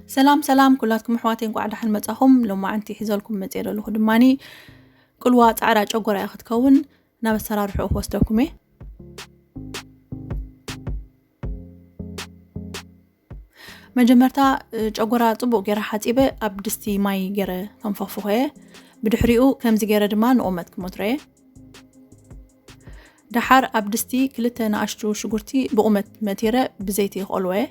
ሰላም ሰላም ኩላትኩም ኣሕዋተይ፣ እንኳዕ ደሓን መጻኹም። ሎማዓንቲ ሒዘልኩም መጽየ ዘለኹ ድማኒ ቅልዋ ጻዕዳ ጨጎራ እያ ክትከውን። ናብ ኣሰራርሕኡ ክወስደኩም እየ። መጀመርታ እ፣ ጨጎራ ጽቡቕ ገይረ ሓጺበ ኣብ ድስቲ ማይ ገይረ ከንፈኽፍኾ እየ። ብድሕሪኡ ከምዚ ገይረ ድማ ንቑመት ክመትሮ እየ። ደሓር ኣብ ድስቲ ክልተ ንኣሽቱ ሽጉርቲ ብቑመት መቲረ ብዘይቲ ይኸልዎ እየ።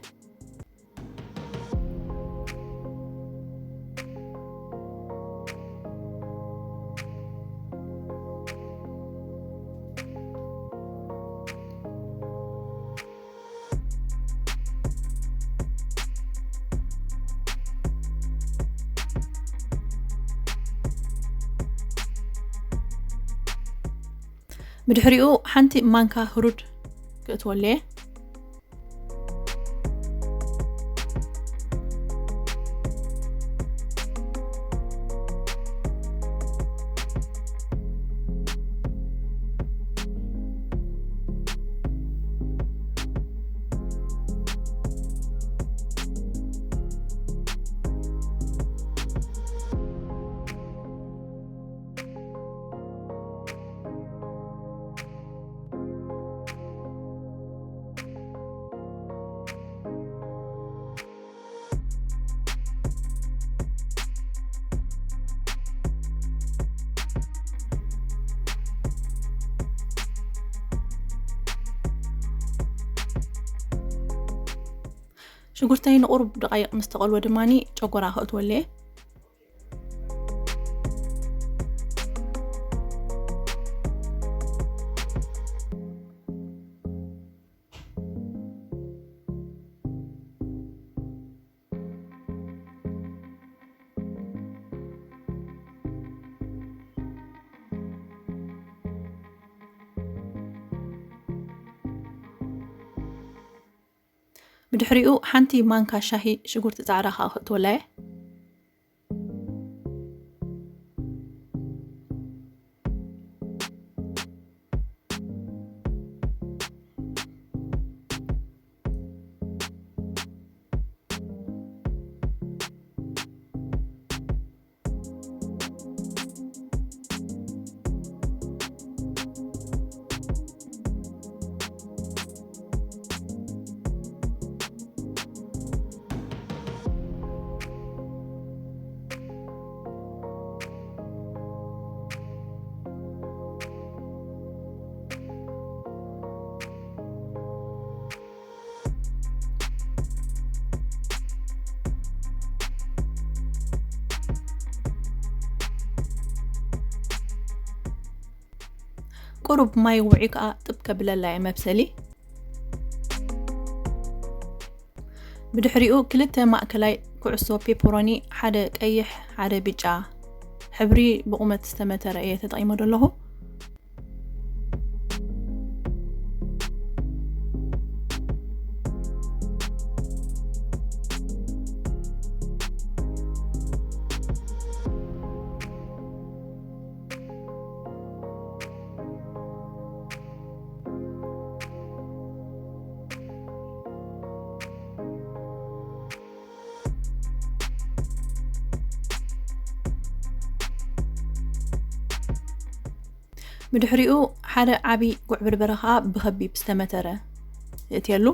ብድሕሪኡ ሓንቲ ማንካ ህሩድ ክእትወሉ እየ። ሽጉርተይ ንቑሩብ ደቓይቕ ምስ ተቐልወ ድማኒ ጨጎራ ከእትወሉ እየ። ብድሕሪኡ ሓንቲ ማንካ ሻሂ ሽጉርቲ ጻዕዳ ከኣ ክእትወላ እየ። ቁሩብ ማይ ውዒ ከኣ ጥብ ከብለላ እየ መብሰሊ። ብድሕሪኡ ክልተ ማእከላይ ኩዕሶ ፔፐሮኒ፣ ሓደ ቀይሕ፣ ሓደ ብጫ ሕብሪ ብቑመት ዝተመተረ እየ ተጠቒመ ዘለኹ። ብድሕሪኡ ሓደ ዓቢ ጉዕ በርበረ ከኣ ብኸቢብ ዝተመተረ እእትየሉ።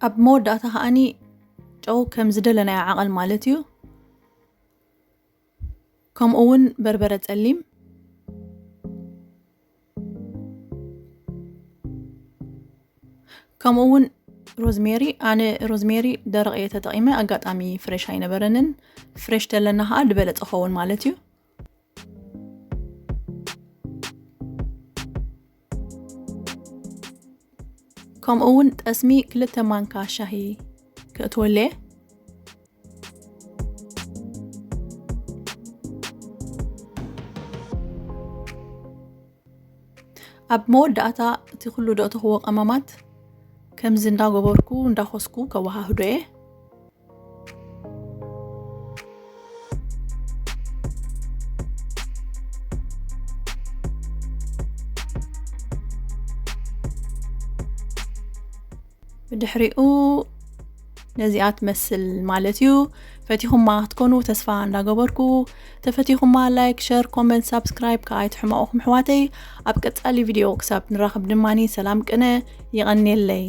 ኣብ መወዳእታ ከኣኒ ጨው ከም ዝደለናዮ ዓቐን ማለት እዩ። ከምኡ እውን በርበረ ጸሊም፣ ከምኡ እውን ሮዝሜሪ። ኣነ ሮዝሜሪ ደረቕ እየ ተጠቒመ፣ ኣጋጣሚ ፍሬሽ ኣይነበረንን። ፍሬሽ ተለና ከኣ ዝበለጸ ኸውን ማለት እዩ። ከምኡ እውን ጠስሚ ክልተ ማንካ ሻሂ ክእትወሉ እየ። ኣብ መወዳእታ እቲ ኩሉ ደእተኽዎ ቀመማት ከምዚ እንዳገበርኩ እንዳኾስኩ ከወሃህዶ እየ። ብድሕሪኡ ነዚኣ ትመስል ማለት እዩ። ፈቲኹማ ክትኮኑ ተስፋ እንዳገበርኩ፣ ተፈቲኹማ ላይክ፣ ሸር፣ ኮመንት፣ ሳብስክራይብ ከዓ ኣይትሕመቑኹም ኣሕዋተይ። ኣብ ቀጻሊ ቪድዮ ክሳብ ንራኸብ ድማኒ ሰላም ቅነ። ይቐንየለይ።